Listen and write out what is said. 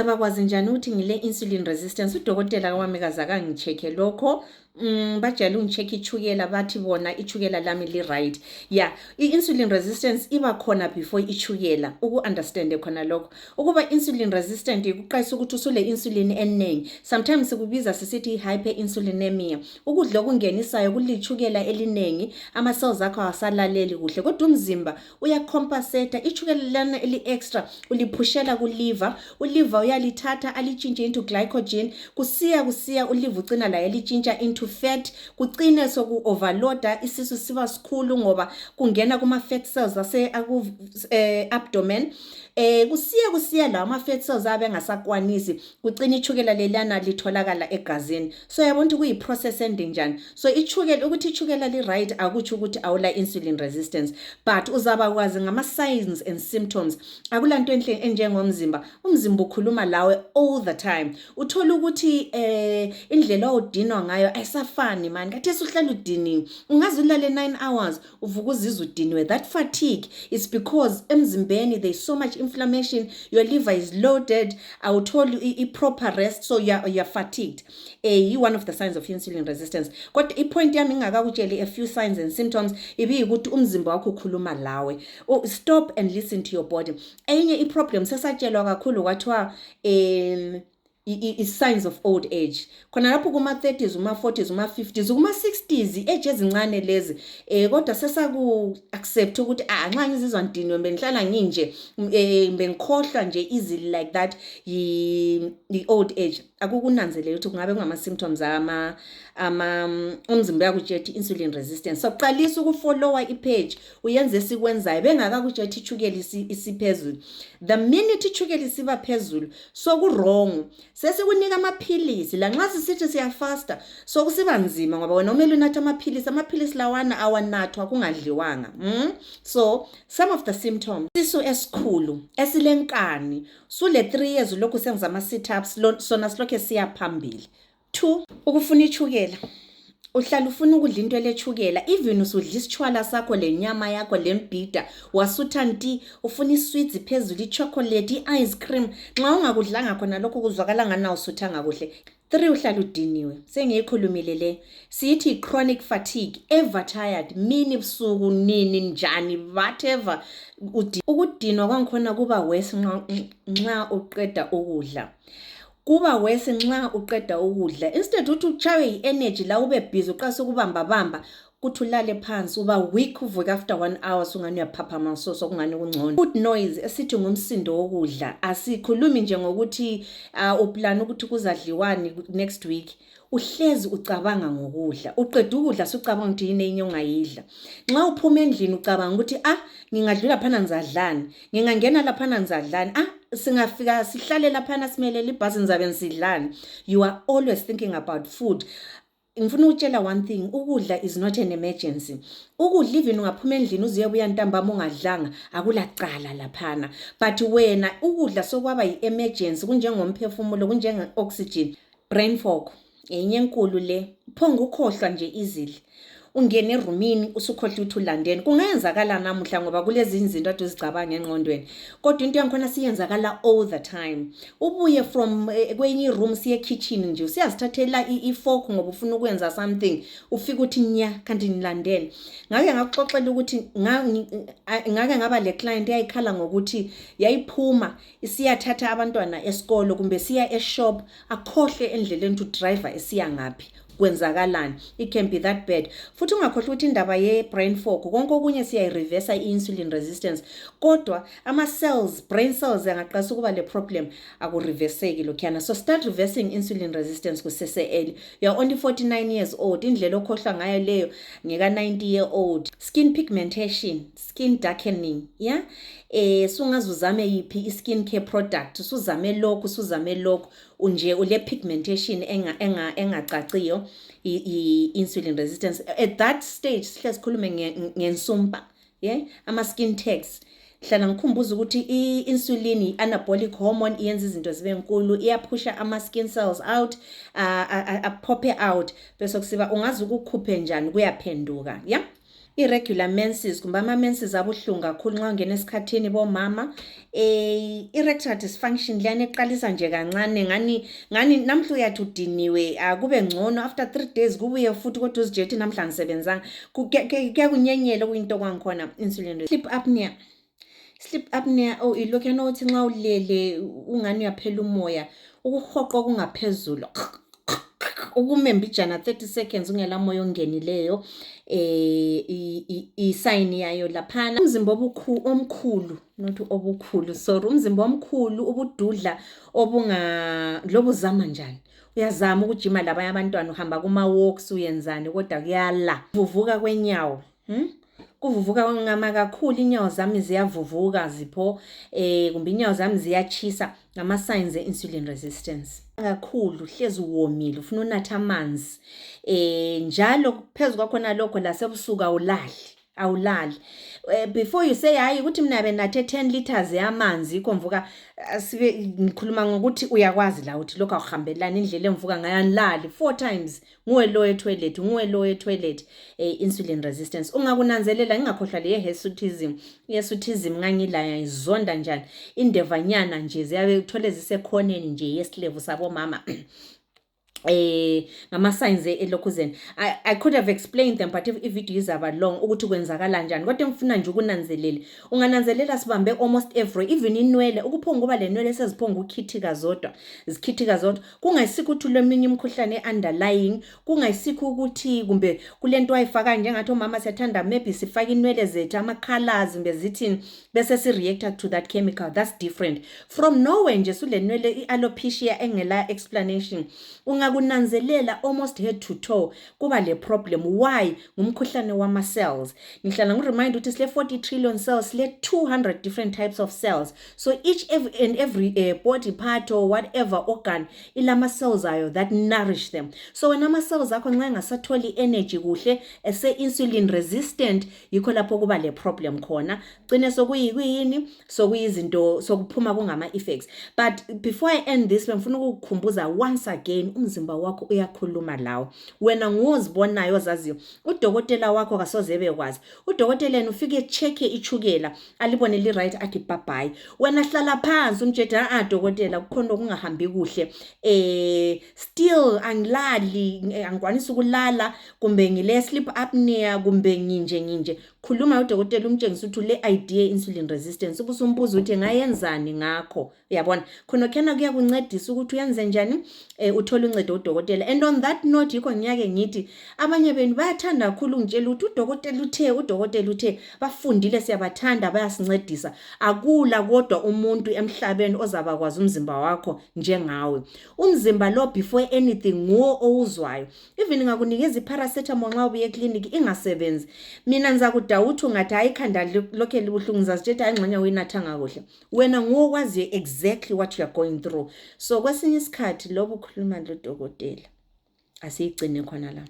Abakwazi njani ukuthi ngile insulin resistance? Udokotela wami kazaka ngicheck lokho. Bajala ungicheck ichukela bathi bona ichukela lami li right. Yeah, insulin resistance iba khona before ichukela. Understand khona lokho. Ukuba insulin resistant ukuqayisa ukuthi usule insulin eningi. Sometimes kubiza sisithi hyperinsulinemia. Ukudla okungenisayo kulichukela elinengi, ama cells akho asalaleli kuhle. Kodwa umzimba uyacompensate ichukela lana eli extra uliphushela ku liver. Uliver uyalithatha alitshintshe into glycogen, kusiya uliver ucina la yalitshintsha into fat, kucine soku overloada isisu siba sikhulu ngoba kungena kuma fat cells ase abdomen. Kusiya la ama fat cells abe ngasakwanisi, kucina ichukela lelana litholakala egazini. So yabona ukuthi kuyi process ending njani. So ichukela ukuthi ichukela li right akuthi ukuthi awula insulin resistance, but uzaba kwazi ngama signs and symptoms. Akulanto enhle enjengomzimba. Umzimba ukhuluma lawe all the time. Uthola ukuthi indlela odinwa ngayo ayisafani man. Kathi usuhlala udiniwe. Ungaze ulale 9 hours uvuka uzizwa udiniwe. That fatigue is because emzimbeni there's so much inflammation, your liver is loaded, awutholi proper rest, so you're fatigued. One of the signs of insulin resistance. Kodwa ipoint yami ngakakutshela a few signs and symptoms ibi ukuthi umzimba wakho ukhuluma lawe. Stop and listen to your body. Enye iproblem sesatshelwa kakhulu kwathiwa signs of old age. Khona lapho kuma 30s, uma 40s, uma 50s, kuma 60s, age ezincane lezi. Kodwa sesaku accept ukuthi nxa ngizizwa ngidiniwe bengihlala nginje, bengikhohlwa nje easily like that yi old age. Akukunanzelela ukuthi kungabe kungama symptoms umzimba yakutshela insulin resistance. So qalisa ukufollowa ipage uyenze esikwenzayo bengakakutshela ichukela isiphezulu. The minute ichukela isiba phezulu so ku wrong. Sesikunika amaphilisi la nxa sisithi siya faster so kusiba nzima ngoba wena umele unatha amaphilisi lawana awanathwa kungadliwanga. So some of the symptoms, sisu esikhulu esilenkani sule 3 years lokhu senza ama sit ups sona silokho siya phambili. 2, ukufuna ichukela. Uhlala ufuna ukudla into lechukela, even usudla isitshwala sakho lenyama yakho lembhida wasutha nti ufuna isweets phezulu, ichocolate, ice cream. Nxa ungakudlanga khona lokho kuzwakala ngana usuthanga kuhle. 3, uhlala udiniwe. Sengiyikhulumile le. Sithi chronic fatigue, ever tired, mini busuku nini njani whatever. Ukudinwa kwangikhona kuba worse nxa uqeda ukudla. Kuba wese nxa uqeda ukudla, instead uthi uchawe i-energy la ube busy uqasa ukubamba kuthi ulale phansi uba weak uvuka after 1 hour sungani uyaphaphama so kungani kungcono. Food noise esithi ngumsindo wokudla, asikhulumi nje ngokuthi uplan ukuthi kuzadliwani next week. Uhlezi ucabanga ngokudla, uqeda ukudla sucabanga ukuthi yini enye ongayidla. Nxa uphuma endlini ucabanga ukuthi ngingadlula phana ngizadlani, ngingangena lapha ngizadlani, singafika sihlale lapha simelele ibhasi ngizabe ngisidlani. You are always thinking about food. Ngifuna ukutshela one thing, ukudla is not an emergency. Ukudla even ungaphuma endlini uziyebuya ntambama ungadlanga akulacala laphana, but wena ukudla sokwaba yi-emergency kunjengomphefumulo kunjenge-oxygen. Brain fog enye enkulu le, phonga ukhohlwa nje easily. Ungene erumini usukhohlwa ukuthi ulandeni. Kungenzakala namuhla ngoba kulezi izinto athi uzicabanga engqondweni, kodwa into yankhona siyenzakala all the time. Ubuye from kwenye room siye kitchen nje usiyazithathela ifork ngoba ufuna ukwenza something, ufika uthi nya kanti nilandeni. Ngake ngakuxoxela ukuthi ngake ngaba le client yayikhala ngokuthi yayiphuma isiyathatha abantwana esikolo kumbe siya eshop akhohle endleleni to driver esiya ngaphi. Kwenzakalani, it can be that bad. Futhi ungakhohlwa ukuthi indaba ye brain fog konke okunye siyayireversa insulin resistance, kodwa ama cells, brain cells angaqasa ukuba le problem akureverseki lokhana. So start reversing insulin resistance kusese early. You are only 49 years old, indlela okhohlwa ngayo leyo ngeka 90-year-old. Skin pigmentation, skin darkening, yeah. Sungazuzame yipi i-skin care product, usuzame lokhu unje ule pigmentation engacaciyo i-insulin resistance. At that stage sihle sikhulume ngensumpa, yeah, ama skin tags. Hlala ngikhumbuza ukuthi i-insulin i-anabolic hormone iyenza izinto zibe nkulu, iyaphusha ama skin cells out, apophe out, bese kusiba ungazi ukukhuphe njani kuyaphenduka, yeah. irregular menses kumbe ama-menses abuhlungu kakhulu nxa ungena esikhathini bomama. Erectile dysfunction liyana eqalisa nje kancane ngani namhla uyathi udiniwe akube ngcono after 3 days kubuye futhi kodwa uzijethi namhla ngisebenzanga kuyakunyenyela kuyinto kwangikhona insulin. Sleep apnea ilokhu yanokuthi nxa ulele ungani uyaphela umoya, ukuhoqa okungaphezulu, ukumembijana 30 seconds ungela moya ongenileyo, i-sign yayo laphana. Umzimba omkhulu, not obukhulu, sorry, umzimba omkhulu ubududla lobuzama njani. Uyazama ukujima labanye abantwana, uhamba kuma-walks uyenzani kodwa kuyala. Vuvuka kwenyawo, kuvuvuka ngama kakhulu, inyawo zami ziyavuvuka zipho, kumbe inyawo zami ziyachisa, ngama-signs e-insulin resistance. Kakhulu hlezi uwomile ufuna unatha amanzi, njalo phezu kwakhona lokho lasebusuku awulali. Before you say hayi ukuthi mina benathe 10 liters yamanzi ikomvuka, ngikhuluma ngokuthi uyakwazi la uthi lokho akuhambelana indlela emvuka ngayanilali 4 times nguwe lo toilet, insulin resistance. Ungakunanzelela ngingakhohlwa le hirsutism ngangilaya izonda njani indevanyana nje ziyathole zisekhoneni nje yesilevu sabo mama. Ngama-signs elokhuzeni. I could have explained them, but if video izaba long ukuthi kwenzakala njani, kodwa ngifuna nje ukunanzelela. Ungananzelela sibambe almost every, even inwele, ukuphonga kuba lenwele seziphonga ukhithika zodwa, kungayisikho ukuthi leminye imkhuhlane underlying, kungayisikho ukuthi kumbe kulento ayifaka njengathi omama siyathanda maybe sifaka inwele zethu ama-colors mbe zithini bese si-react to that chemical. That's different from nowhere nje sulenwele i-alopecia engela explanation. Ungakunanzelela almost head to toe kuba le problem. Why? Ngumkhuhlane wama-cells. Ngihlala ngiremind ukuthi sile 40 trillion cells, sile 200 different types of cells. So each and every body part or whatever organ ilama-cells ayo that nourish them. So when ama-cells akho nxa engasatholi energy kuhle ese-insulin resistant, yikho lapho kuba le problem khona. Gcine sokuyini sokuyizinto sokuphuma kungama-effects. But before I end this, ngifuna ukukukhumbuza once again, umzimba wakho uyakhuluma lawo. Wena ngozibonayo ozaziyo. Udokotela wakho kasoze bekwazi. Udokotela yena ufike check ichukela alibone li right athi bye bye. Wena hlala phansi umtshela dokotela kukhona okungahambi kuhle. Still angilali, angikwanisi ukulala kumbe ngile sleep apnea kumbe nginje. Khuluma udokotela umtshengisa ukuthi le idea insulin resistance, ubusumbuza ukuthi ngayenzani ngakho. Uyabona khona kuyakuncedisa ukuthi uyenze njani, uthola uncedo udokotela. And on that note yikho ngiyake ngithi abanye benu bayathanda kakhulu ngitshela ukuthi udokotela uthe bafundile siyabathanda bayasincedisa. Akula kodwa umuntu emhlabeni ozaba kwazi umzimba wakho njengawe. Umzimba lo before anything nguwo owuzwayo. Even ngakunikeza iparacetamol nxa ubuye eclinic ingasebenzi, mina nizakudawuthi ungathi hayi ikhanda lokho libuhlungu, ngizazitshela hayi ngxenye uyinathanga kuhle. Wena nguwo kwazi exactly what you are going through. So kwesinye isikhathi lobu khuluma lo dokotela asiyigcine khona la.